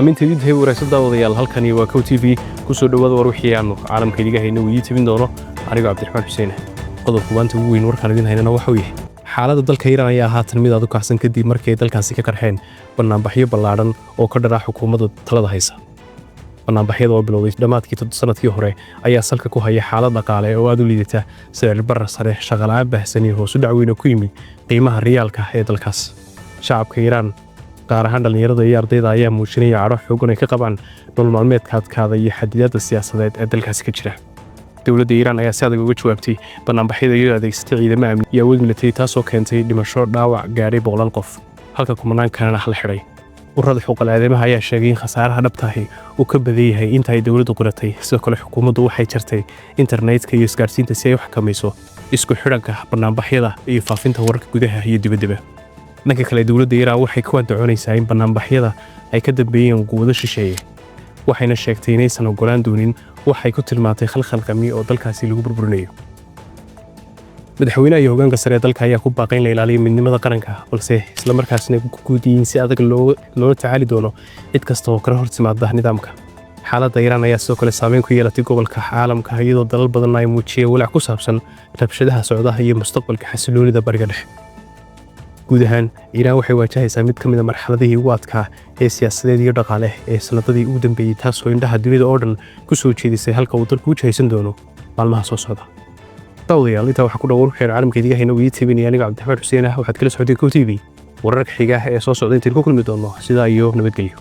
Minta wanaagsan daawadayaal, halkani waa Kow TV. Kusoo dhowaada war wixii aanu caalamka idiga hayna uu idii tebin doono anigoo Cabdiraxmaan Xuseen. Qodobka maanta ugu weyn warkaan idin haynana waxuu yahay: xaaladda dalka Iiraan ayaa haatan mid aad u kacsan, kadib markii ay dalkaasi ka qarxeen banaanbaxyo ballaadhan oo ka dharaa xukuumadda talada haysa. Banaanbaxyada oo bilowday dhammaadkii sanadkii hore ayaa salka ku haya xaalad dhaqaale oo aad u liidata, sicir barar sare, shaqo la'aan baahsan iyo hoos u dhac weyn oo ku yimid qiimaha riyaalka ee dalkaas. Shacabka Iiraan, gaar ahaan dhallinyarada iyo ardayda, ayaa muujinaya cadho xoogan ay ka qabaan nolol maalmeedka adkaada iyo xadidaadda siyaasadeed ee dalkaasi ka jira. Dowladda Iiraan ayaa si adag uga jawaabtay banaanbaxyada, iyadoo adeegsatay ciidamo amni iyo awood military, taasoo keentay dhimasho, dhaawac gaadhay boqolaal qof, halka kumanaan kalena la xidhay. Ururada xuquuqul aadamaha ayaa sheegay in khasaaraha dhabtahi uu ka badan yahay inta ay dowladdu qoratay. Sidoo kale, xukuumaddu waxay jartay internetka iyo isgaarsiinta si ay u xakamayso isku xidhanka banaanbaxyada iyo faafinta wararka gudaha iyo dibaddaba. Dhanka kale, dowladda Iiraan waxay ku andacoonaysaa in banaanbaxyada ay ka dambeeyeen quwado shisheeye, waxayna sheegtay inaysan ogolaan doonin waxay ku tilmaantay khalkhal amni oo dalkaasi lagu burburinayo. Madaxweynaha iyo hogaanka sare ee dalka ayaa ku baaqay in la ilaaliyo midnimada qaranka, balse isla markaasna ku guudiyin si adag loola tacaali doono cid kasta oo kala hor timaada nidaamka. Xaaladda Iiraan ayaa sidoo kale saameyn ku yeelatay gobolka caalamka, iyadoo dalal badan ay muujiyeen walaac ku saabsan rabshadaha socdaha iyo mustaqbalka xasiloonida Bariga Dhexe. Guud ahaan, Iiraan waxay waajahaysaa mid ka mid a marxaladihii ugu adkaa ee siyaasadeed iyo dhaqaale ee sanadadii ugu dambeeyey, taasoo indhaha dunida oo dhan ku soo jeedisay halka uu dalku u jahaysan doono maalmaha soo socda. Daawadayaal, intaa waxaa ku dhow warxeen caalamka idiga hayna uu ii tabinaya anigoo Cabdiraxmaan Xuseen ah. Waxaad kala socotay Kow TV. Wararka xiga ee soo socda intayn ku kulmi doono, sidaa iyo nabadgelyo.